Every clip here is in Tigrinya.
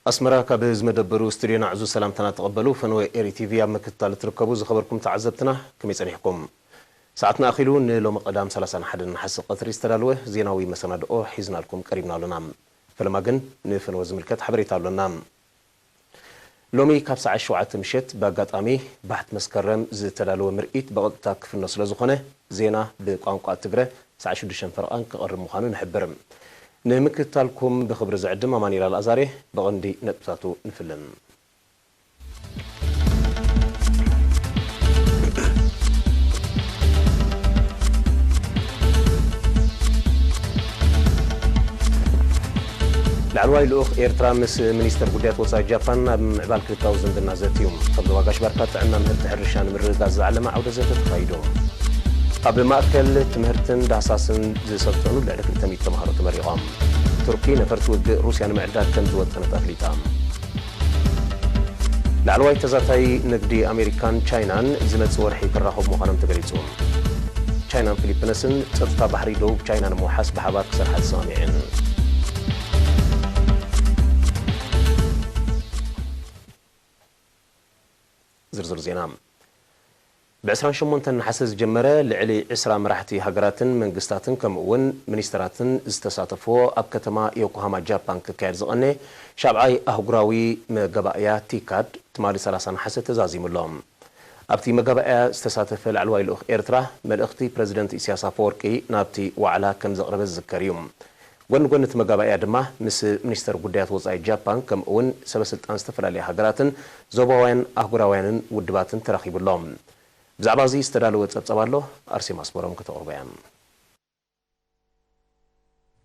ኣስመራ፣ ካብ ዝመደበሩ ስቱድዮና ዕዙዝ ሰላምታና ተቐበሉ። ፈነወ ኤሪ ቲቪ ኣብ ምክትታል እትርከቡ ዝኸበርኩም ተዓዘብትና፣ ከመይ ጸኒሕኩም? ሰዓትና ኣኺሉ። ንሎሚ ቀዳም ሰላሳን ሓደን ነሓሰ ቀትሪ ዝተዳለወ ዜናዊ መሰናድኦ ሒዝናልኩም ቀሪብና ኣሎና። ፈለማ ግን ንፈነወ ዝምልከት ሓበሬታ ኣሎና። ሎሚ ካብ ሰዓት ሸውዓተ ምሸት ብኣጋጣሚ ባሕቲ መስከረም ዝተዳለወ ምርኢት ብቐጥታ ክፍኖ ስለ ዝኾነ፣ ዜና ብቋንቋ ትግረ ሰዓት ሽዱሽተ ፈረቓን ክቐርብ ምዃኑ ንሕብር። ንምክትታልኩም ብኽብሪ ዝዕድም ኣማኑኤል ኣልኣዛሬ። ብቐንዲ ነጥብታቱ ንፍልን። ላዕለዋይ ልኡኽ ኤርትራ ምስ ሚኒስተር ጉዳያት ወጻኢ ጃፓን ኣብ ምዕባል ክልታዊ ዝምድና ዘትዩ። ካብ ዞባ ጋሽ ባርካ ጥዕና፣ ምህርቲ፣ ሕርሻ ንምርግጋጽ ዝዓለመ ዓውደ ዘተ ተኻይዱ። ኣብ ማእከል ትምህርትን ዳህሳስን ዝሰልጠኑ ልዕሊ ክልተ ሚእቲ ተምሃሮ ተመሪቖም። ቱርኪ ነፈርቲ ውግእ ሩስያ ንምዕዳግ ከም ዝወጠነት ኣፍሊጣ። ላዕለዋይ ተዛታይ ንግዲ ኣሜሪካን ቻይናን ዝመጽእ ወርሒ ክራኸቡ ምዃኖም ተገሊጹ። ቻይናን ፊሊፒንስን ጸጥታ ባሕሪ ደቡብ ቻይና ንምውሓስ ብሓባር ክሰርሓ ተሰማሚዐን። ዝርዝር ዜና። ብ ዕስራን ሸሞንተን ነሓሰ ዝጀመረ፣ ልዕሊ ዕስራ መራሕቲ ሃገራትን መንግስታትን ከምኡ እውን ሚኒስተራትን ዝተሳተፍዎ ኣብ ከተማ ዮኮሃማ ጃፓን ክካየድ ዝቐነየ ሻብዓይ ኣህጉራዊ መጋባእያ ቲካድ ትማሊ ሰላሳ ነሓሰ ተዛዚሙ ኣሎ። ኣብቲ መጋባእያ ዝተሳተፈ ላዕለዋይ ልኡኽ ኤርትራ፣ መልእኽቲ ፕረዚደንት ኢሳያስ ኣፈወርቂ ናብቲ ዋዕላ ከም ዘቕረበ ዝዝከር እዩ። ጎኒ ጎኒ እቲ መጋባእያ ድማ ምስ ሚኒስተር ጉዳያት ወጻኢ ጃፓን ከምኡ እውን ሰበ ስልጣን ዝተፈላለያ ሃገራትን ዞባውያን ኣህጉራውያንን ውድባትን ተራኺቡ ኣሎ። ብዛዕባ እዚ ዝተዳለወ ጸብጻብ ኣሎ፣ ኣርሴማ ኣስመሮም ከተቕርቦ እያ።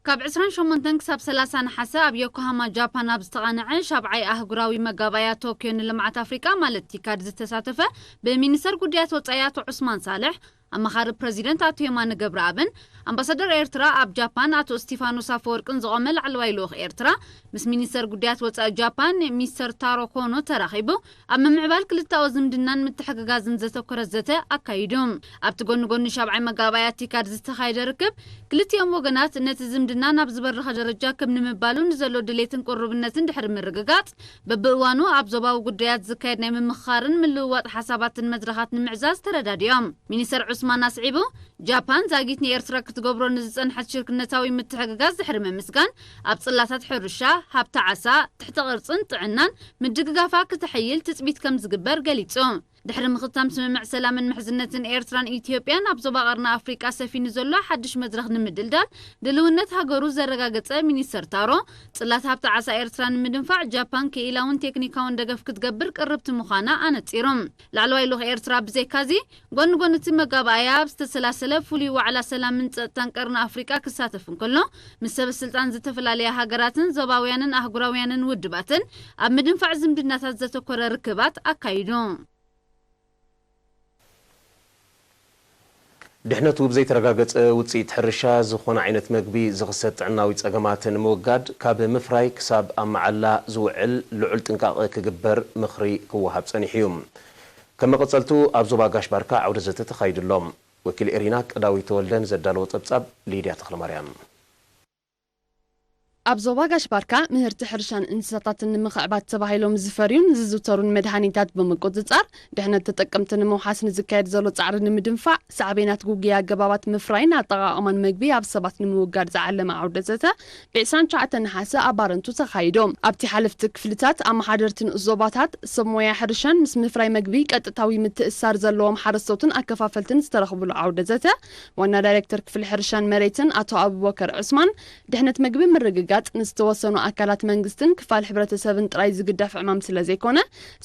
ካብ ዕስራን ሸሞንተን ክሳብ ሰላሳ ነሓሰ ኣብ ዮኮሃማ ጃፓን ኣብ ዝተቓነዐ ሻብዓይ ኣህጉራዊ መጋባእያ ቶክዮ ንልምዓት ኣፍሪቃ ማለት ቲካድ ዝተሳተፈ ብሚኒስተር ጉዳያት ወጻኢ ኣቶ ዑስማን ሳልሕ፣ ኣማኻሪ ፕረዚደንት ኣቶ የማነ ገብረኣብን ኣምባሳደር ኤርትራ ኣብ ጃፓን ኣቶ እስቲፋኖስ ኣፈወርቅን ዝቖመ ላዕለዋይ ልኡኽ ኤርትራ ምስ ሚኒስተር ጉዳያት ወጻኢ ጃፓን ሚስተር ታሮ ኮኖ ተራኺቡ ኣብ ምምዕባል ክልተኣዊ ዝምድናን ምትሕግጋዝን ዘተኮረ ዘተ ኣካይዱ። ኣብቲ ጎኒ ጎኒ ሻብዓይ መጋባእያ ቲካድ ዝተኻየደ ርክብ ክልቲኦም ወገናት ነቲ ዝምድና ናብ ዝበረኸ ደረጃ ክብ ንምባሉ ንዘሎ ድሌትን ቅሩብነትን ድሕሪ ምርግጋጽ በብእዋኑ ኣብ ዞባዊ ጉዳያት ዝካየድ ናይ ምምኽኻርን ምልውዋጥ ሓሳባትን መድረኻት ንምዕዛዝ ተረዳዲኦም። ሚኒስተር ዑስማን ኣስዒቡ፣ ጃፓን ዛጊት ንኤርትራ ክትገብሮ ንዝጸንሐት ሽርክነታዊ ምትሕግጋዝ ድሕሪ ምምስጋን፣ ኣብ ጽላታት ሕርሻ፣ ሃብቲ ዓሳ፣ ትሕተ ቅርጽን ጥዕናን ምድግጋፋ ክተሐይል ትጽቢት ከም ዝግበር ገሊጹ። ድሕሪ ምኽታም ስምምዕ ሰላምን ምሕዝነትን ኤርትራን ኢትዮጵያን ኣብ ዞባ ቀርኒ ኣፍሪቃ ሰፊኑ ዘሎ ሓድሽ መድረኽ ንምድልዳል ድልውነት ሃገሩ ዘረጋገጸ ሚኒስተር ታሮ፣ ጽላት ሃብቲ ዓሳ ኤርትራ ንምድንፋዕ ጃፓን ክኢላውን ቴክኒካውን ደገፍ ክትገብር ቅርብቲ ምዃና ኣነጺሩ። ላዕለዋይ ልኡኽ ኤርትራ ብዘይካዚ፣ ጎኒ ጎኒ እቲ መጋባእያ ኣብ ዝተሰላሰለ ፍሉይ ዋዕላ ሰላምን ጸጥታን ቀርኒ ኣፍሪቃ ክሳተፍ እንከሎ፣ ምስ ሰበ ስልጣን ዝተፈላለያ ሃገራትን ዞባውያንን ኣህጉራውያንን ውድባትን ኣብ ምድንፋዕ ዝምድናታት ዘተኮረ ርክባት ኣካይዱ። ድሕነቱ ብዘይተረጋገጸ ውጽኢት ሕርሻ ዝኾነ ዓይነት መግቢ ዝኽሰት ጥዕናዊ ጸገማት ንምውጋድ፣ ካብ ምፍራይ ክሳብ ኣብ መዓላ ዝውዕል ልዑል ጥንቃቐ ክግበር ምኽሪ ክወሃብ ጸኒሑ እዩ። ከም መቐጸልቱ ኣብ ዞባ ጋሽ ባርካ ዓውደ ዘተ ተኻይዱ ኣሎ። ወኪል ኤሪና ቀዳዊ ተወልደ ንዘዳለዎ ጸብጻብ ሊድያ ተኽለማርያም። ኣብ ዞባ ጋሽ ባርካ ምህርቲ ሕርሻን እንስሳታትን ንምኽዕባት ተባሂሎም ዝፈርዩን ዝዝውተሩን መድሃኒታት ብምቁጽጻር፣ ድሕነት ተጠቀምቲ ንምውሓስ ንዝካየድ ዘሎ ጻዕሪ ንምድንፋዕ፣ ሳዕቤናት ጉጉይ ኣገባባት ምፍራይን ኣጠቓቕማን መግቢ ኣብ ሰባት ንምውጋድ ዝዓለመ ዓውደ ዘተ፣ ብ ዕስራን ትሽዓተን ነሓሰ ኣብ ባረንቱ ተኻይዱ። ኣብቲ ሓለፍቲ ክፍልታት፣ ኣመሓደርቲ ንኡስ ዞባታት፣ ሰብ ሞያ ሕርሻን ምስ ምፍራይ መግቢ ቀጥታዊ ምትእስሳር ዘለዎም ሓረስቶትን ኣከፋፈልትን ዝተረኽብሉ ዓውደ ዘተ፣ ዋና ዳይሬክተር ክፍሊ ሕርሻን መሬትን ኣቶ ኣቡበከር ዑስማን፣ ድሕነት መግቢ ምርግጋጽ ንምርግጋጽ ንዝተወሰኑ ኣካላት መንግስትን ክፋል ሕብረተሰብን ጥራይ ዝግደፍ ዕማም ስለ ዘይኮነ፣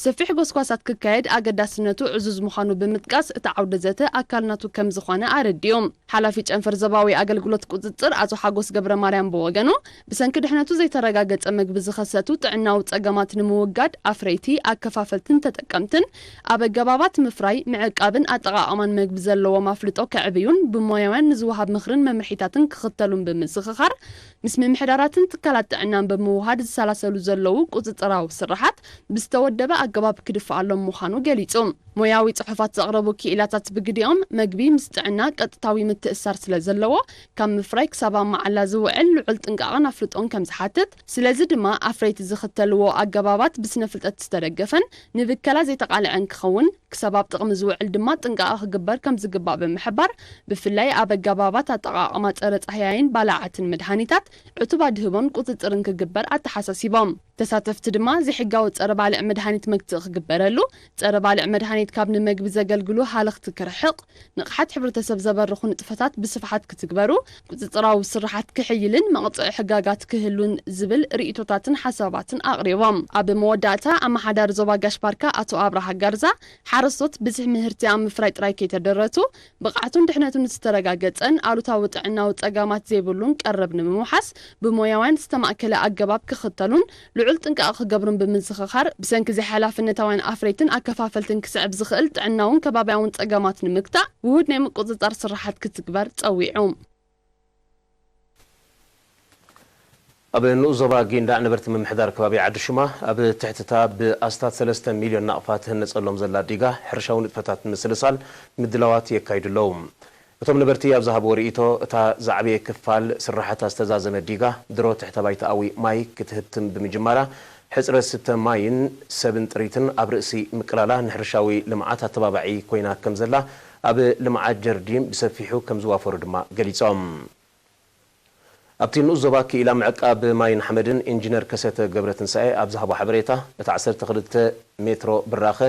ሰፊሕ ጎስጓሳት ክካየድ ኣገዳስነቱ ዕዙዝ ምዃኑ ብምጥቃስ፣ እቲ ዓውደ ዘተ ኣካል ናቱ ከም ዝኾነ ኣረዲኡ። ሓላፊ ጨንፈር ዞባዊ ኣገልግሎት ቁጽጽር ኣቶ ሓጎስ ገብረ ማርያም ብወገኑ፣ ብሰንኪ ድሕነቱ ዘይተረጋገጸ መግቢ ዝኸሰቱ ጥዕናዊ ጸገማት ንምውጋድ ኣፍረይቲ፣ ኣከፋፈልትን ተጠቀምትን ኣብ ኣገባባት ምፍራይ፣ ምዕቃብን ኣጠቓቕማን መግቢ ዘለዎም ኣፍልጦ ከዕብዩን ብሞያውያን ንዝወሃብ ምኽርን መምርሒታትን ክኽተሉን ብምዝኽኻር፣ ምስ ምምሕዳራትን ትካላት ጥዕናን ብምውሃድ ዝሰላሰሉ ዘለዉ ቁጽጽራዊ ስራሓት ብዝተወደበ ኣገባብ ክድፍኣሎም ምዃኑ ገሊጹ። ሞያዊ ጽሑፋት ዘቕረቡ ክኢላታት ብግዲኦም፣ መግቢ ምስ ጥዕና ቀጥታዊ ምትእስሳር ስለ ዘለዎ፣ ካብ ምፍራይ ክሳብ ኣብ መዓላ ዝውዕል ልዑል ጥንቃቐን ኣፍልጦን ከም ዝሓትት፣ ስለዚ ድማ ኣፍረይቲ ዝኽተልዎ ኣገባባት ብስነ ፍልጠት ዝተደገፈን ንብከላ ዘይተቓልዐን ክኸውን፣ ክሳብ ኣብ ጥቕሚ ዝውዕል ድማ ጥንቃቐ ክግበር ከም ዝግባእ ብምሕባር፣ ብፍላይ ኣብ ኣገባባት ኣጠቓቕማ ጸረ ጻህያይን ባልዓትን መድሃኒታት ዕቱብ ኣድህቦን ቁጽጽርን ክግበር ኣተሓሳሲቦም። ተሳተፍቲ ድማ ዘይሕጋዊ ጸረ ባልዕ መድሃኒት መግትኢ ክግበረሉ፣ ጸረ ባልዕ መድሃኒት ካብ ንመግቢ ዘገልግሉ ሃለኽቲ ክርሕቕ፣ ንቕሓት ሕብረተሰብ ዘበርኹ ንጥፈታት ብስፍሓት ክትግበሩ፣ ቁጽጽራዊ ስርሓት ክሕይልን መቕጽዒ ሕጋጋት ክህሉን ዝብል ርእይቶታትን ሓሳባትን ኣቕሪቦም። ኣብ መወዳእታ ኣመሓዳሪ ዞባ ጋሽ ባርካ ኣቶ ኣብርሃ ጋርዛ፣ ሓረስቶት ብዝሒ ምህርቲ ኣብ ምፍራይ ጥራይ ከይተደረቱ፣ ብቕዓቱን ድሕነቱን ዝተረጋገጸን ኣሉታዊ ጥዕናዊ ጸገማት ዘይብሉን ቀረብ ንምውሓስ ብሞያውያን ዝተማእከለ ኣገባብ ክኽተሉን ልዑል ጥንቃቐ ክገብሩን ብምዝኽኻር፣ ብሰንኪ ዘይሓላፍነታውያን ኣፍረይትን ኣከፋፈልትን ክስዕብ ዝኽእል ጥዕናውን ከባብያውን ጸገማት ንምግታእ ውሁድ ናይ ምቁጽጻር ስራሓት ክትግበር ጸዊዑ። ኣብ ንኡስ ዞባ ጊንዳዕ ነበርቲ ምምሕዳር ከባቢ ዓዲ ሹማ፣ ኣብ ትሕቲ እታ ብኣስታት ሰለስተ ሚልዮን ናቕፋ ትህነጸሎም ዘላ ዲጋ ሕርሻዊ ንጥፈታት ንምስልሳል ምድላዋት የካይዱ ኣለዉ። እቶም ነበርቲ ኣብ ዝሃብዎ ርእይቶ፣ እታ ዝዓበየ ክፋል ስራሕታ ዝተዛዘመ ዲጋ ድሮ ትሕተ ባይታኣዊ ማይ ክትህብትም ብምጅማራ፣ ሕጽረት ስተ ማይን ሰብን ጥሪትን ኣብ ርእሲ ምቅላላ ንሕርሻዊ ልምዓት ኣተባባዒ ኮይና ከም ዘላ ኣብ ልምዓት ጀርዲን ብሰፊሑ ከም ዝዋፈሩ ድማ ገሊጾም። ኣብቲ ንኡስ ዞባ ክኢላ ምዕቃብ ማይን ሓመድን ኢንጂነር ከሰተ ገብረትንሳኤ ኣብ ዝሃቦ ሓበሬታ፣ እቲ ዓሰርተ ክልተ ሜትሮ ብራኸ፣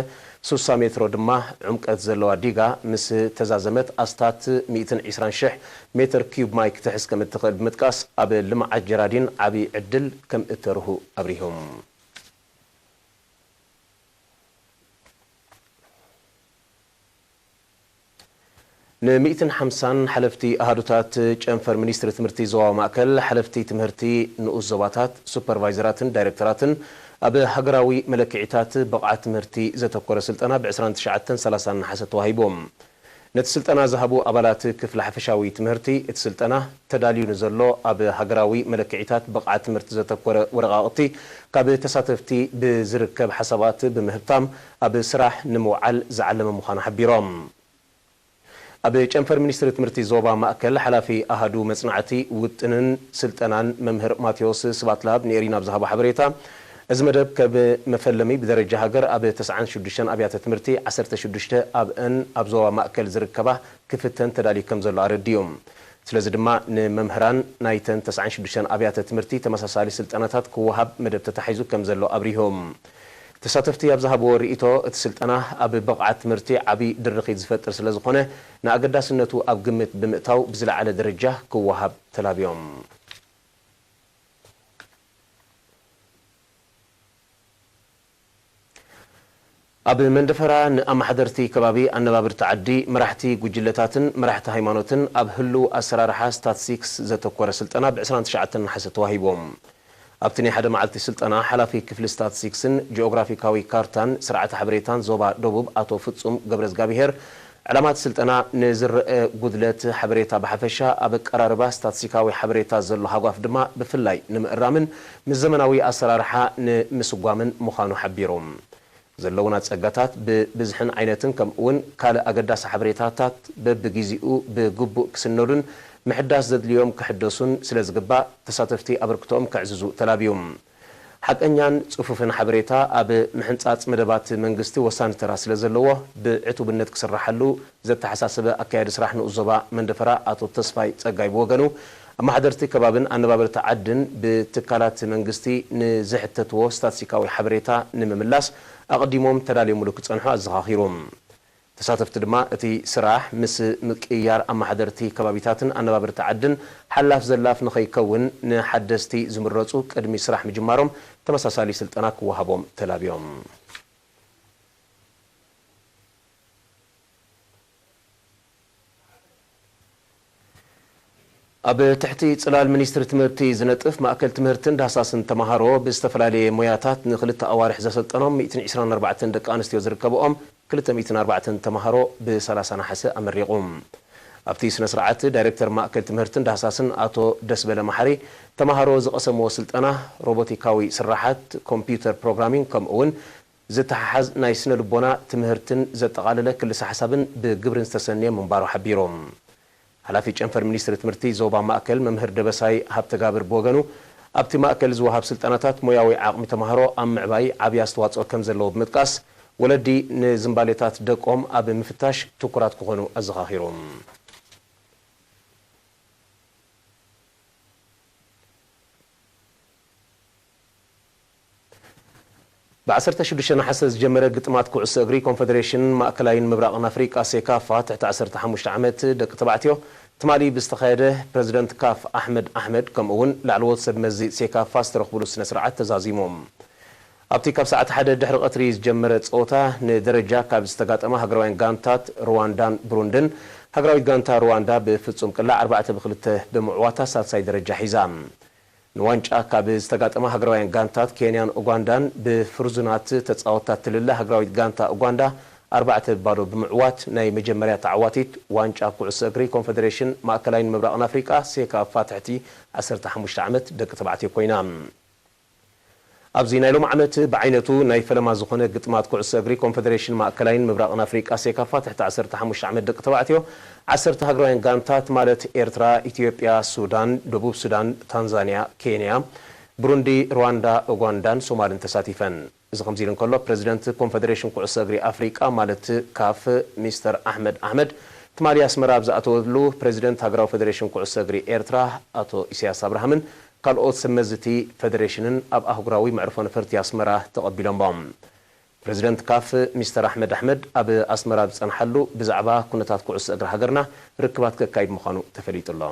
ስሳ ሜትሮ ድማ ዕምቀት ዘለዋ ዲጋ ምስ ተዛዘመት ኣስታት ሚእትን ዕስራን ሽሕ ሜትር ኪዩብ ማይ ክትሕዝ ከም እትኽእል ብምጥቃስ፣ ኣብ ልምዓት ጀራዲን ዓቢ ዕድል ከም እተርሁ ኣብሪሆም። ን ሚእትን ሓምሳን ሓለፍቲ ኣሃዱታት ጨንፈር ሚኒስትሪ ትምህርቲ ዞባዊ ማእከል፣ ሓለፍቲ ትምህርቲ ንኡስ ዞባታት፣ ሱፐርቫይዘራትን ዳይሬክተራትን ኣብ ሃገራዊ መለክዒታት ብቕዓት ትምህርቲ ዘተኮረ ስልጠና ብ ዕስራን ትሽዓተን ሰላሳን ነሓሰ ተዋሂቡ። ነቲ ስልጠና ዝሃቡ ኣባላት ክፍሊ ሓፈሻዊ ትምህርቲ፣ እቲ ስልጠና ተዳልዩ ንዘሎ ኣብ ሃገራዊ መለክዒታት ብቕዓት ትምህርቲ ዘተኮረ ወረቓቕቲ ካብ ተሳተፍቲ ብዝርከብ ሓሳባት ብምህብታም ኣብ ስራሕ ንምውዓል ዝዓለመ ምዃኑ ሓቢሮም። ኣብ ጨንፈር ሚኒስትሪ ትምህርቲ ዞባ ማእከል ሓላፊ ኣሃዱ መጽናዕቲ ውጥንን ስልጠናን መምህር ማቴዎስ ስብሃትለኣብ ንኤሪና ኣብ ዝሃቦ ሓበሬታ፣ እዚ መደብ ከም መፈለሚ ብደረጃ ሃገር ኣብ ተስዓን ሽዱሽተን ኣብያተ ትምህርቲ ዓሰርተ ሽዱሽተ ኣብአን ኣብ ዞባ ማእከል ዝርከባ ክፍተን ተዳልዩ ከም ዘሎ ኣረዲኡ። ስለዚ ድማ ንመምህራን ናይተን ተስዓን ሽዱሽተን ኣብያተ ትምህርቲ ተመሳሳሊ ስልጠናታት ክወሃብ መደብ ተታሒዙ ከም ዘሎ ኣብሪሆም። ተሳተፍቲ ኣብ ዝሃብዎ ርእይቶ፣ እቲ ስልጠና ኣብ ብቕዓት ትምህርቲ ዓቢ ድርኺት ዝፈጥር ስለ ዝኾነ፣ ንኣገዳስነቱ ኣብ ግምት ብምእታው ብዝለዓለ ደረጃ ክወሃብ ተላብዮም። ኣብ መንደፈራ ንኣመሓደርቲ ከባቢ፣ ኣነባብርቲ ዓዲ፣ መራሕቲ ጉጅለታትን መራሕቲ ሃይማኖትን ኣብ ህሉው ኣሰራርሓ ስታትስቲክስ ዘተኮረ ስልጠና ብ ዕስራን ትሽዓተን ነሓሰ ተዋሂቦም። ኣብቲ ናይ ሓደ መዓልቲ ስልጠና፣ ሓላፊ ክፍሊ ስታትስቲክስን ጂኦግራፊካዊ ካርታን ስርዓተ ሓበሬታን ዞባ ደቡብ ኣቶ ፍጹም ገብረዝጋብሄር፣ ዕላማ እቲ ስልጠና ንዝረአ ጉድለት ሓበሬታ ብሓፈሻ፣ ኣብ ኣቀራርባ ስታትስቲካዊ ሓበሬታ ዘሎ ሃጓፍ ድማ ብፍላይ ንምእራምን ምስ ዘመናዊ ኣሰራርሓ ንምስጓምን ምዃኑ ሓቢሩ። ዘለዉና ጸጋታት ብብዝሕን ዓይነትን ከምኡ'ውን ካልእ ኣገዳሲ ሓበሬታታት በብግዜኡ ብግቡእ ክስነዱን ምሕዳስ ዘድልዮም ክሕደሱን ስለ ዝግባእ፣ ተሳተፍቲ ኣበርክቶኦም ከዕዝዙ ተላብዩ። ሓቀኛን ጽፉፍን ሓበሬታ ኣብ ምሕንጻጽ መደባት መንግስቲ ወሳኒ ተራ ስለ ዘለዎ፣ ብዕቱብነት ክስራሓሉ ዘተሓሳሰበ ኣካያዲ ስራሕ ንኡስ ዞባ መንደፈራ ኣቶ ተስፋይ ጸጋይ ብወገኑ፣ ኣመሓደርቲ ከባብን ኣነባበርቲ ዓድን ብትካላት መንግስቲ ንዝሕተትዎ ስታትስቲካዊ ሓበሬታ ንምምላስ ኣቐዲሞም ተዳልዮምሉ ክጸንሑ ኣዘኻኺሩ። ተሳተፍቲ ድማ እቲ ስራሕ ምስ ምቅይያር ኣመሓደርቲ ከባቢታትን ኣነባበርቲ ዓድን ሓላፍ ዘላፍ ንኸይከውን ንሓደስቲ ዝምረፁ ቅድሚ ስራሕ ምጅማሮም ተመሳሳሊ ስልጠና ክወሃቦም ተላብዮም። ኣብ ትሕቲ ጽላል ሚኒስትሪ ትምህርቲ ዝነጥፍ ማእከል ትምህርትን ዳህሳስን ተማሃሮ ብዝተፈላለየ ሞያታት ንኽልተ ኣዋርሕ ዘሰልጠኖም ሚእትን ዕስራን ኣርባዕተን ደቂ ኣንስትዮ ዝርከብኦም ክልተ ሚእትን ኣርባዕተን ተማሃሮ ብሰላሳ ነሓሰ ኣመሪቑ። ኣብቲ ስነ ስርዓት ዳይሬክተር ማእከል ትምህርትን ዳህሳስን ኣቶ ደስበለ መሓሪ ተማሃሮ ዝቐሰምዎ ስልጠና ሮቦቲካዊ ስራሓት፣ ኮምፒውተር ፕሮግራሚንግ ከምኡ እውን ዝተሓሓዝ ናይ ስነ ልቦና ትምህርትን ዘጠቓለለ ክልሰ ሓሳብን ብግብርን ዝተሰንየ ምንባሩ ሓቢሩ። ሓላፊ ጨንፈር ሚኒስትሪ ትምህርቲ ዞባ ማእከል መምህር ደበሳይ ሃብተጋብር ብወገኑ ኣብቲ ማእከል ዝወሃብ ስልጠናታት ሞያዊ ዓቕሚ ተማሃሮ ኣብ ምዕባይ ዓብዪ ኣስተዋፅኦ ከም ዘለዎ ብምጥቃስ ወለዲ ንዝምባሌታት ደቆም ኣብ ምፍታሽ ትኩራት ክኾኑ ኣዘኻኺሩ። ብ ዓሰርተ ሽዱሽተ ነሓሰ ዝጀመረ ግጥማት ኩዕሶ እግሪ ኮንፈደሬሽን ማእከላይን ምብራቕን ኣፍሪቃ ሴካፋ ትሕቲ ዓሰርተ ሓሙሽተ ዓመት ደቂ ተባዕትዮ ትማሊ ብዝተኻየደ ፕረዚደንት ካፍ ኣሕመድ ኣሕመድ ከምኡ እውን ላዕለዎት ሰብ መዚ ሴካፋ ዝተረኽብሉ ስነ ስርዓት ተዛዚሙ። ኣብቲ ካብ ሰዓት ሓደ ድሕሪ ቀትሪ ዝጀመረ ፀወታ ንደረጃ ካብ ዝተጋጠማ ሃገራውያን ጋንታት ሩዋንዳን ብሩንድን ሃገራዊት ጋንታ ሩዋንዳ ብፍጹም ቅላዕ ኣርባዕተ ብክልተ ብምዕዋታ ሳልሳይ ደረጃ ሒዛ። ንዋንጫ ካብ ዝተጋጠማ ሃገራውያን ጋንታት ኬንያን ኡጋንዳን ብፍርዙናት ተጻወትታት ትልለ ሃገራዊት ጋንታ ኡጋንዳ ኣርባዕተ ባዶ ብምዕዋት ናይ መጀመርያ ተዓዋቲት ዋንጫ ኩዕሶ እግሪ ኮንፈደሬሽን ማእከላይን ምብራቕን ኣፍሪቃ ሴካፋ ትሕቲ ዓሰርተ ሓሙሽተ ዓመት ደቂ ተባዕትዮ ኮይና። ኣብዚ ናይ ሎም ዓመት ብዓይነቱ ናይ ፈለማ ዝኾነ ግጥማት ኩዕሶ እግሪ ኮንፈደሬሽን ማእከላይን ምብራቕን ኣፍሪቃ ሴካፋ ትሕቲ ዓሰርተ ሓሙሽተ ዓመት ደቂ ተባዕትዮ ዓሰርተ ሃገራውያን ጋንታት ማለት ኤርትራ፣ ኢትዮጵያ፣ ሱዳን፣ ደቡብ ሱዳን፣ ታንዛንያ፣ ኬንያ፣ ብሩንዲ፣ ሩዋንዳ፣ ኡጋንዳን ሶማልን ተሳቲፈን። እዚ ከምዚ ኢሉ እንከሎ ፕረዚደንት ኮንፈደሬሽን ኩዕሶ እግሪ ኣፍሪቃ ማለት ካፍ ሚስተር ኣሕመድ ኣሕመድ ትማሊ ኣስመራ ኣብ ዝኣተወሉ ፕረዚደንት ሃገራዊ ፈደሬሽን ኩዕሶ እግሪ ኤርትራ ኣቶ ኢሳያስ ኣብርሃምን ካልኦት ሰብ መዚ እቲ ፈደሬሽንን ኣብ ኣህጉራዊ መዕርፎ ነፈርቲ ኣስመራ ተቐቢሎምዎም። ፕረዚደንት ካፍ ሚስተር ኣሕመድ ኣሕመድ ኣብ ኣስመራ ኣብ ዝጸንሓሉ ብዛዕባ ኩነታት ኩዕሶ እግሪ ሃገርና ርክባት ከካይድ ምዃኑ ተፈሊጡ ኣሎ።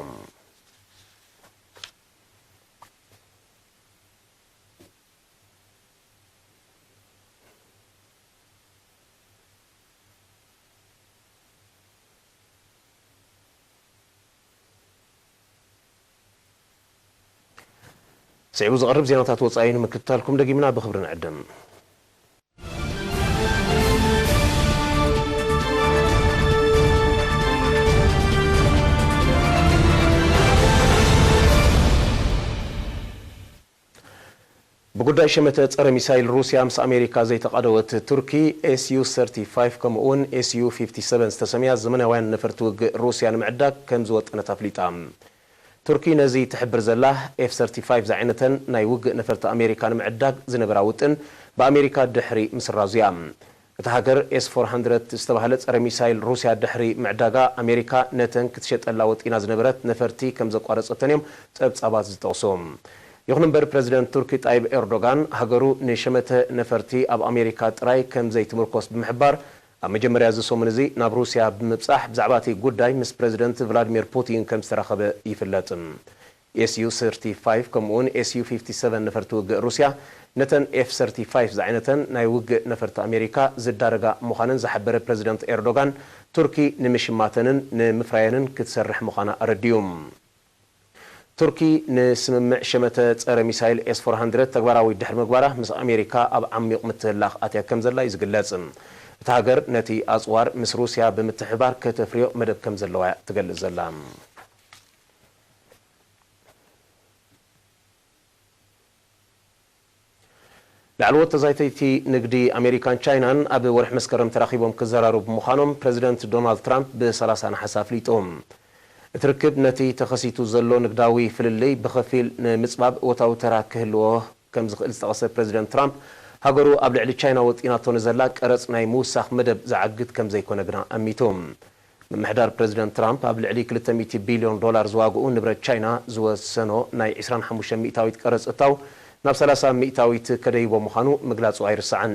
ስዒቡ ዝቐርብ ዜናታት ወጻኢ ንምክትታልኩም ደጊምና ብኽብሪ ንዕድም። ብጉዳይ ሸመተ ጸረ ሚሳይል ሩስያ ምስ ኣሜሪካ ዘይተቓደወት ቱርኪ ኤስዩ ሰርቲፋይቭ ከምኡ እውን ኤስዩ ፊፍቲ ሰቨን ዝተሰምያ ዘመናውያን ነፈርቲ ውግእ ሩስያ ንምዕዳግ ከም ዝወጠነት ኣፍሊጣ። ቱርኪ ነዚ ትሕብር ዘላ ኤፍ ሰርቲፋይቭ ዝዓይነተን ናይ ውግእ ነፈርቲ ኣሜሪካ ንምዕዳግ ዝነበራ ውጥን ብኣሜሪካ ድሕሪ ምስራዙ እያ። እታ ሃገር ኤስ ፎር ሃንድረድ ዝተባህለ ጸረ ሚሳይል ሩስያ ድሕሪ ምዕዳጋ ኣሜሪካ ነተን ክትሸጠላ ወጢና ዝነበረት ነፈርቲ ከም ዘቋረጸተን እዮም ጸብጻባት ዝጠቕሱ። ይኹን እምበር ፕረዚደንት ቱርኪ ጣይብ ኤርዶጋን ሃገሩ ንሸመተ ነፈርቲ ኣብ ኣሜሪካ ጥራይ ከም ዘይትምርኮስ ብምሕባር ኣብ መጀመርያ እዚ ሰሙን እዚ ናብ ሩስያ ብምብጻሕ ብዛዕባ እቲ ጉዳይ ምስ ፕረዚደንት ቭላድሚር ፑቲን ከም ዝተራኸበ ይፍለጥ። ኤስዩ ሰርቲፋይቭ ከምኡውን ኤስዩ ፊፍቲ ሰቨን ነፈርቲ ውግእ ሩስያ ነተን ኤፍ ሰርቲፋይቭ ዝዓይነተን ናይ ውግእ ነፈርቲ ኣሜሪካ ዝዳረጋ ምዃነን ዝሓበረ ፕረዚደንት ኤርዶጋን ቱርኪ ንምሽማተንን ንምፍራየንን ክትሰርሕ ምዃና ኣረዲኡ። ቱርኪ ንስምምዕ ሸመተ ጸረ ሚሳይል ኤስ ፎር ሃንድረድ ተግባራዊ ድሕሪ ምግባራ ምስ ኣሜሪካ ኣብ ዓሚቕ ምትህላኽ ኣትያ ከም ዘላ እዩ ዝግለጽ። እታ ሃገር ነቲ ኣጽዋር ምስ ሩስያ ብምትሕባር ከተፍርዮ መደብ ከም ዘለዋ እያ ትገልጽ ዘላ። ላዕለዎት ተዛይተይቲ ንግዲ ኣሜሪካን ቻይናን ኣብ ወርሒ መስከረም ተራኺቦም ክዘራረቡ ምዃኖም ፕረዚደንት ዶናልድ ትራምፕ ብሰላሳ ነሓሰ ኣፍሊጡ። እቲ ርክብ ነቲ ተኸሲቱ ዘሎ ንግዳዊ ፍልልይ ብኸፊል ንምጽባብ እወታዊ ተራ ክህልዎ ከም ዝኽእል ዝጠቐሰ ፕረዚደንት ትራምፕ፣ ሃገሩ ኣብ ልዕሊ ቻይና ወጢናቶ ንዘላ ቀረጽ ናይ ምውሳኽ መደብ ዝዓግት ከም ዘይኮነ ግና ኣሚቱ። ምምሕዳር ፕረዚደንት ትራምፕ ኣብ ልዕሊ ክልተ ሚእቲ ቢልዮን ዶላር ዝዋግኡ ንብረት ቻይና ዝወሰኖ ናይ ዕስራን ሓሙሽተ ሚእታዊት ቀረጽ እታው ናብ ሰላሳ ሚእታዊት ከደይቦ ምዃኑ ምግላጹ ኣይርሳዕን።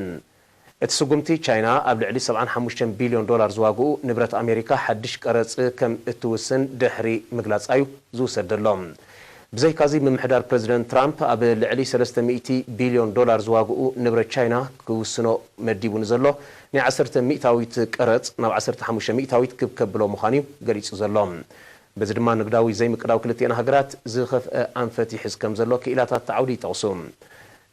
እቲ ስጉምቲ፣ ቻይና ኣብ ልዕሊ ሰብዓን ሓሙሽተን ቢልዮን ዶላር ዝዋግኡ ንብረት ኣሜሪካ ሓድሽ ቀረጽ ከም እትውስን ድሕሪ ምግላጻ'ዩ ዝውሰድ ዘሎ። ብዘይካዚ፣ ምምሕዳር ፕረዚደንት ትራምፕ ኣብ ልዕሊ ሰለስተ ሚእቲ ቢልዮን ዶላር ዝዋግኡ ንብረት ቻይና ክውስኖ መዲቡ ንዘሎ ናይ ዓሰርተ ሚእታዊት ቀረጽ ናብ ዓሰርተ ሓሙሽተ ሚእታዊት ክብ ከብሎ ምዃኑ'ዩ ገሊጹ ዘሎ። በዚ ድማ ንግዳዊ ዘይምቅዳው ክልቲኣን ሃገራት ዝኸፍአ ኣንፈት ይሕዝ ከም ዘሎ ክኢላታት እቲ ዓውዲ ይጠቕሱ።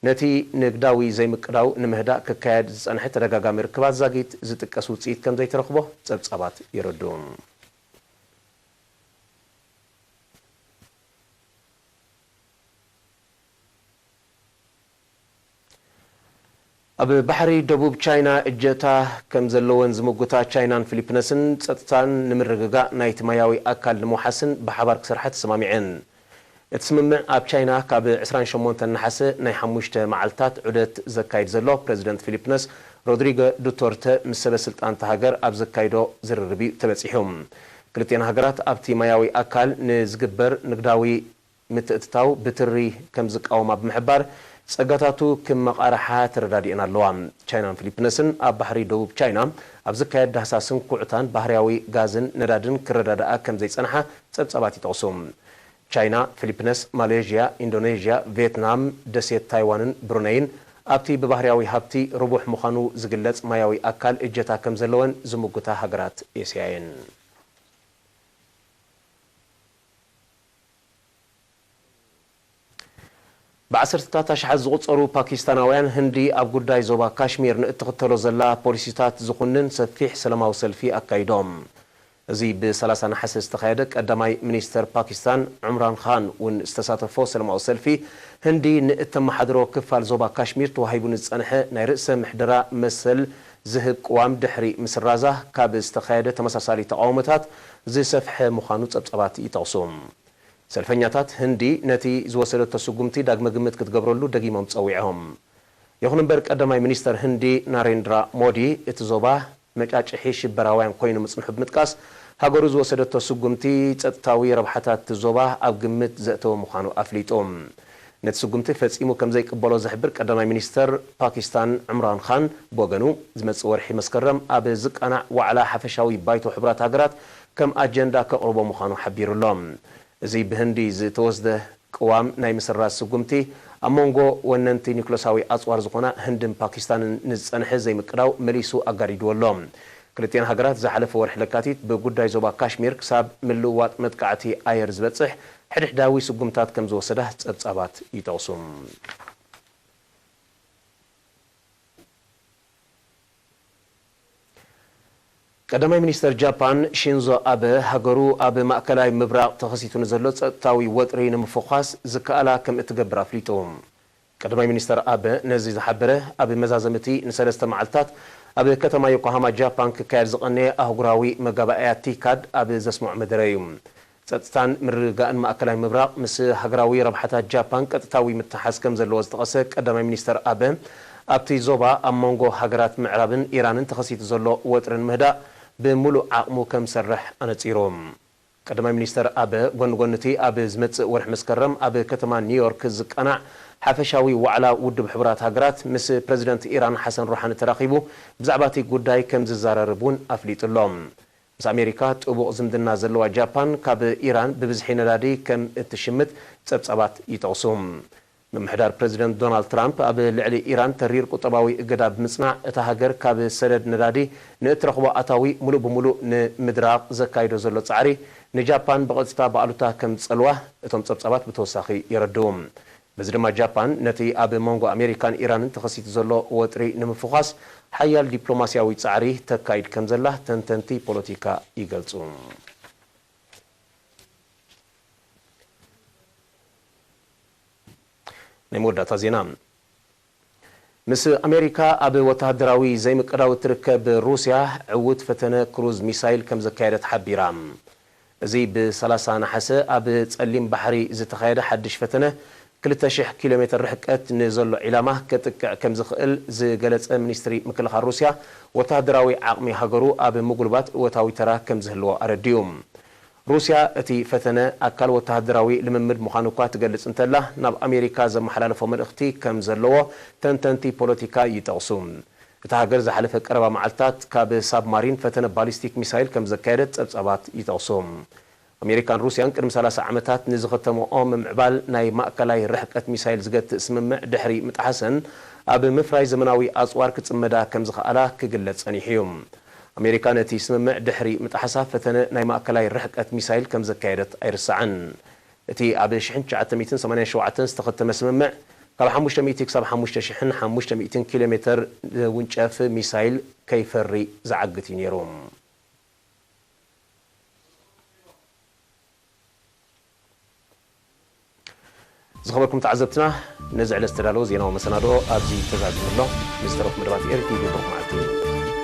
ነቲ ንግዳዊ ዘይምቅዳው ንምህዳእ ክካየድ ዝጸንሐ ተደጋጋሚ ርክባት ዛጊት ዝጥቀስ ውጽኢት ከም ዘይተረኽቦ ጸብጻባት የረድኡ። ኣብ ባሕሪ ደቡብ ቻይና እጀታ ከም ዘለወን ዝምጉታ ቻይናን ፊሊፕነስን፣ ጸጥታን ንምርግጋእ ናይቲ ማያዊ ኣካል ንምውሓስን ብሓባር ክሰርሓ ተሰማሚዐን። እቲ ስምምዕ፣ ኣብ ቻይና ካብ ዕስራን ሸሞንተን ነሓሰ ናይ ሓሙሽተ መዓልታት ዑደት ዘካይድ ዘሎ ፕረዚደንት ፊሊፕነስ ሮድሪጎ ዱቶርተ ምስ ሰበ ስልጣን እታ ሃገር ኣብ ዘካይዶ ዝርርብ እዩ ተበጺሑ። ክልቲኣን ሃገራት ኣብቲ ማያዊ ኣካል ንዝግበር ንግዳዊ ምትእትታው ብትሪ ከም ዝቃወማ ብምሕባር፣ ጸጋታቱ ክመቓርሓ ተረዳዲኤን ኣለዋ። ቻይናን ፊሊፕነስን ኣብ ባሕሪ ደቡብ ቻይና ኣብ ዝካየድ ዳህሳስን ኩዕታን ባህርያዊ ጋዝን ነዳድን ክረዳድኣ ከም ዘይጸንሓ ጸብጻባት ይጠቕሱ። ቻይና፣ ፊሊፕነስ፣ ማሌዥያ፣ ኢንዶኔዥያ፣ ቪየትናም፣ ደሴት ታይዋንን ብሩነይን ኣብቲ ብባህርያዊ ሃብቲ ርቡሕ ምዃኑ ዝግለጽ ማያዊ ኣካል እጀታ ከም ዘለወን ዝምጉታ ሃገራት ኤስያ እየን። ብዓሰርተታት ኣሽሓት ዝቑጸሩ ፓኪስታናውያን ህንዲ ኣብ ጉዳይ ዞባ ካሽሚር ንእትኽተሎ ዘላ ፖሊሲታት ዝኹንን ሰፊሕ ሰላማዊ ሰልፊ ኣካይዶም። እዚ ብሰላሳ ነሓሰ ዝተኻየደ፣ ቀዳማይ ሚኒስተር ፓኪስታን ዑምራን ኻን እውን ዝተሳተፎ ሰላማዊ ሰልፊ፣ ህንዲ ንእተመሓድሮ ክፋል ዞባ ካሽሚር ተዋሂቡ ንዝጸንሐ ናይ ርእሰ ምሕደራ መሰል ዝህብ ቅዋም ድሕሪ ምስራዛ ካብ ዝተኻየደ ተመሳሳሊ ተቓውሞታት ዝሰፍሐ ምዃኑ ጸብጻባት ይጠቕሱ። ሰልፈኛታት ህንዲ ነቲ ዝወሰደቶ ስጉምቲ ዳግመ ግምት ክትገብረሉ ደጊሞም ጸዊዖም። ይኹን እምበር፣ ቀዳማይ ሚኒስተር ህንዲ ናሬንድራ ሞዲ፣ እቲ ዞባ መጫጭሒ ሽበራውያን ኮይኑ ምጽንሑ ብምጥቃስ፣ ሃገሩ ዝወሰደቶ ስጉምቲ ጸጥታዊ ረብሓታት እቲ ዞባ ኣብ ግምት ዘእተወ ምዃኑ ኣፍሊጡ። ነቲ ስጉምቲ ፈጺሙ ከም ዘይቅበሎ ዝሕብር ቀዳማይ ሚኒስተር ፓኪስታን ዕምራን ኻን ብወገኑ፣ ዝመጽእ ወርሒ መስከረም ኣብ ዝቃናዕ ዋዕላ ሓፈሻዊ ባይቶ ሕቡራት ሃገራት ከም ኣጀንዳ ከቕርቦ ምዃኑ ሓቢሩ ኣሎ። እዚ ብህንዲ ዝተወስደ ቅዋም ናይ ምስራዝ ስጉምቲ፣ ኣብ መንጎ ወነንቲ ኒውክለሳዊ ኣጽዋር ዝኾና ህንድን ፓኪስታንን ንዝጸንሐ ዘይምቅዳው መሊሱ ኣጋዲድዎ ኣሎ። ክልቲኣን ሃገራት ዝሓለፈ ወርሒ ለካቲት ብጉዳይ ዞባ ካሽሚር ክሳብ ምልውዋጥ መጥቃዕቲ ኣየር ዝበጽሕ ሕድሕዳዊ ስጉምታት ከም ዝወሰዳ ጸብጻባት ይጠቕሱ። ቀዳማይ ሚኒስተር ጃፓን ሺንዞ ኣበ፣ ሃገሩ ኣብ ማእከላይ ምብራቕ ተኸሲቱ ንዘሎ ጸጥታዊ ወጥሪ ንምፍዃስ ዝከኣላ ከም እትገብር ኣፍሊጡ። ቀዳማይ ሚኒስተር ኣበ ነዚ ዝሓበረ፣ ኣብ መዛዘምቲ ንሰለስተ መዓልታት ኣብ ከተማ ዮኮሃማ ጃፓን ክካየድ ዝቐነየ ኣህጉራዊ መጋባእያ ቲካድ ኣብ ዘስምዖ መደረ እዩ። ጸጥታን ምርግጋእን ማእከላይ ምብራቕ ምስ ሃገራዊ ረብሓታት ጃፓን ቀጥታዊ ምትሓዝ ከም ዘለዎ ዝጠቐሰ ቀዳማይ ሚኒስተር ኣበ፣ ኣብቲ ዞባ ኣብ መንጎ ሃገራት ምዕራብን ኢራንን ተኸሲቱ ዘሎ ወጥሪ ንምህዳእ ብምሉእ ዓቕሙ ከም ዝሰርሕ ኣነጺሩ። ቀዳማይ ሚኒስተር ኣበ፣ ጎኒ ጎኒ እቲ ኣብ ዝመጽእ ወርሒ መስከረም ኣብ ከተማ ኒውዮርክ ዝቃናዕ ሓፈሻዊ ዋዕላ ውድብ ሕቡራት ሃገራት፣ ምስ ፕረዚደንት ኢራን ሓሰን ሩሓኒ ተራኺቡ ብዛዕባ እቲ ጉዳይ ከም ዝዘራረብ እውን ኣፍሊጡ ኣሎ። ምስ ኣሜሪካ ጥቡቕ ዝምድና ዘለዋ ጃፓን፣ ካብ ኢራን ብብዝሒ ነዳዲ ከም እትሽምት ጸብጻባት ይጠቕሱ። ምምሕዳር ፕረዚደንት ዶናልድ ትራምፕ ኣብ ልዕሊ ኢራን ተሪር ቁጠባዊ እገዳ ብምጽናዕ፣ እታ ሃገር ካብ ሰደድ ነዳዲ ንእትረኽቦ ኣታዊ ምሉእ ብምሉእ ንምድራቕ ዘካይዶ ዘሎ ጻዕሪ፣ ንጃፓን ብቐጥታ ብኣሉታ ከም ዝጸልዋ እቶም ጸብጻባት ብተወሳኺ የረድኡ። በዚ ድማ ጃፓን ነቲ ኣብ መንጎ ኣሜሪካን ኢራንን ተኸሲቱ ዘሎ ወጥሪ ንምፍዃስ ሓያል ዲፕሎማስያዊ ጻዕሪ ተካይድ ከም ዘላ ተንተንቲ ፖለቲካ ይገልጹ። ናይ መወዳእታ ዜና። ምስ ኣሜሪካ ኣብ ወተሃደራዊ ዘይምቅዳው እትርከብ ሩስያ፣ ዕዉት ፈተነ ክሩዝ ሚሳይል ከም ዘካየደት ሓቢራ። እዚ ብ ሰላሳ ነሓሰ ኣብ ጸሊም ባሕሪ ዝተኻየደ ሓድሽ ፈተነ፣ ክልተ ሽሕ ኪሎ ሜተር ርሕቀት ንዘሎ ዒላማ ከጥቅዕ ከም ዝኽእል ዝገለጸ ሚኒስትሪ ምክልኻል ሩስያ፣ ወተሃደራዊ ዓቕሚ ሃገሩ ኣብ ምጉልባት እወታዊ ተራ ከም ዝህልዎ ኣረዲኡ። ሩስያ እቲ ፈተነ ኣካል ወተሃደራዊ ልምምድ ምዃኑ እኳ ትገልጽ እንተላ፣ ናብ ኣሜሪካ ዘመሓላለፎ መልእኽቲ ከም ዘለዎ ተንተንቲ ፖለቲካ ይጠቕሱ። እታ ሃገር ዝሓለፈ ቀረባ መዓልታት ካብ ሳብማሪን ፈተነ ባሊስቲክ ሚሳይል ከም ዘካየደት ጸብጻባት ይጠቕሱ። ኣሜሪካን ሩስያን ቅድሚ ሰላሳ ዓመታት ንዝኸተመኦ ምምዕባል ናይ ማእከላይ ርሕቀት ሚሳይል ዝገትእ ስምምዕ ድሕሪ ምጥሓሰን፣ ኣብ ምፍራይ ዘመናዊ ኣጽዋር ክጽመዳ ከም ዝኸኣላ ክግለጽ ጸኒሑ እዩ። ኣሜሪካ ነቲ ስምምዕ ድሕሪ ምጥሓሳ፣ ፈተነ ናይ ማእከላይ ርሕቀት ሚሳይል ከም ዘካየደት ኣይርሳዕን። እቲ ኣብ ሽሕን ትሽዓተ ሚእትን ሰማንያን ሸውዓተን ዝተኸተመ ስምምዕ፣ ካብ ሓሙሽተ ሚእቲ ክሳብ ሓሙሽተ ሽሕን ሓሙሽተ ሚእትን ኪሎ ሜተር ዝውንጨፍ ሚሳይል ከይፈሪ ዝዓግት እዩ ነይሩ። ዝኸበርኩም ተዓዘብትና፣ ነዚ ዕለት ዝተዳለወ ዜናዊ መሰናድኦ ኣብዚ ተዛዚሙ ኣሎ። ምስ ተረፉ መደባት ኤሪ ቲቪ ብሩኽ መዓልቲ።